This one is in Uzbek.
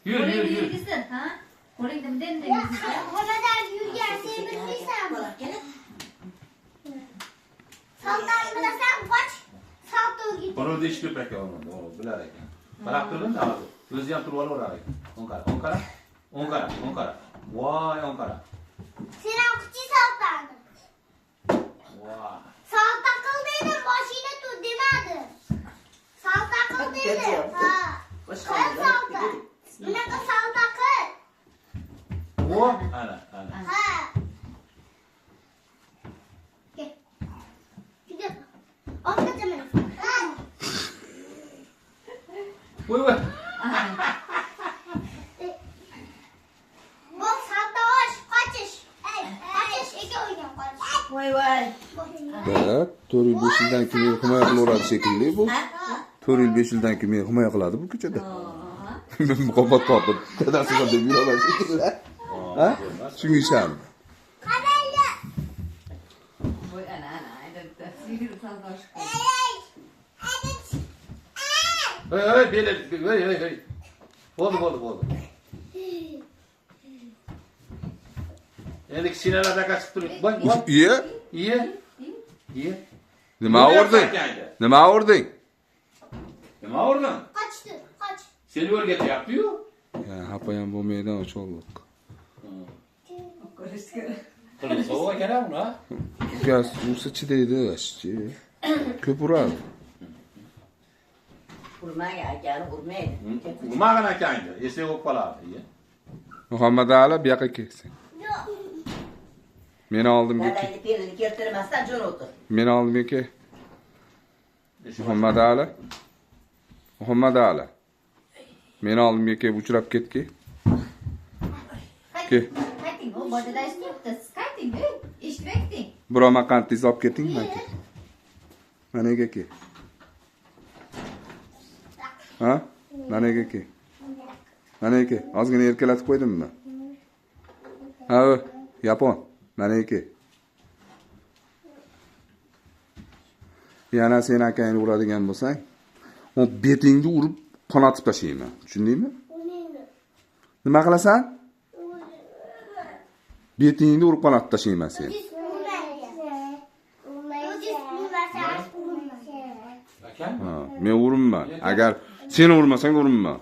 Yur, yur, Qo'lingni yur. yurgizsin, ha? Qo'lingni bunday bunday yurgizsin. Xonadan yurgan sen bilmaysanmi? Saltani bilasan, qoch. Salto o'rgit. Xo'rozda ish ko'p ekan uni, to'g'ri, bilar ekan. Qarab turdim da hozir. O'zi ham turib olaverar ekan. O'ng qara, o'ng qara. O'ng qara, o'ng qara. Voy, o'ng qara. Sen ham kuchi saltani. Voy. Salta qil dedim, boshingda tur demadi. Salta qil dedi. Ha. Qil salta. Bunaqa salta qil. O, ana, ana. Ha. Kel. Juda. Orqacha mana. Ha. Voy, voy. Bu salta osh, qochish. Qochish, ikkoviga qochish. Voy voy. Da, 4 yil 5 yildan keyin meni himoya qilaveradi shekilli bu. 4 yil 5 yildan keyin meni himoya qiladi bu ko'chada. Men mukofot topib, dadasiman deb yuraman shekilli. Ha? Shunga ishondim. Qaranglar. Voy, ana, ana, ayda sigir salto oshib. Ey! Hey, hey, beli, hey, hey, hey. Bo'ldi, bo'ldi, bo'ldi. Endi kichkinalar aka chiqib turing. Voy, voy. Iye, Iye. Iye. nima urding? Nima urding? Nima urding? Qochdi, qoch. Seni o'rgatyapti-yu. Ya, xafa ham bo'lmaydi, o'cholliq. Qilib sovuq ekan uni, ha? Ukasi ursa chidaydi, chi. Ko'p uradi. Urmang akani, urmaydi. Urmag'in akangni, esing bo'lib qoladi. Iye. Muhammad Ali bu yoqqa kelsin. Yo'q. Meni oldimga kel. Dadangni pelini keltirmasdan jo'n o'tir. Meni oldimga kel. Muhammad Ali. Muhammad Ali. Meni oldimga kelib uchrab ketki. Kel. Qayting, u bolalar eshitibdi. Siz qayting, ey, eshitib ayting. Biror maqantingizni olib keting, mana kel. Managa kel. Ha? Managa kel. Managa kel. Ozgina erkalatib qo'ydimmi? Ha, yapon. Managa kel. Yana sen akangni uradigan bo'lsang, o betingni urib qonatib tashlayman. Tushundingmi? Nima qilasan? Betingni urib qonatib tashlayman seni. Akang? Ha, men urinma. Agar sen urmasang urinma.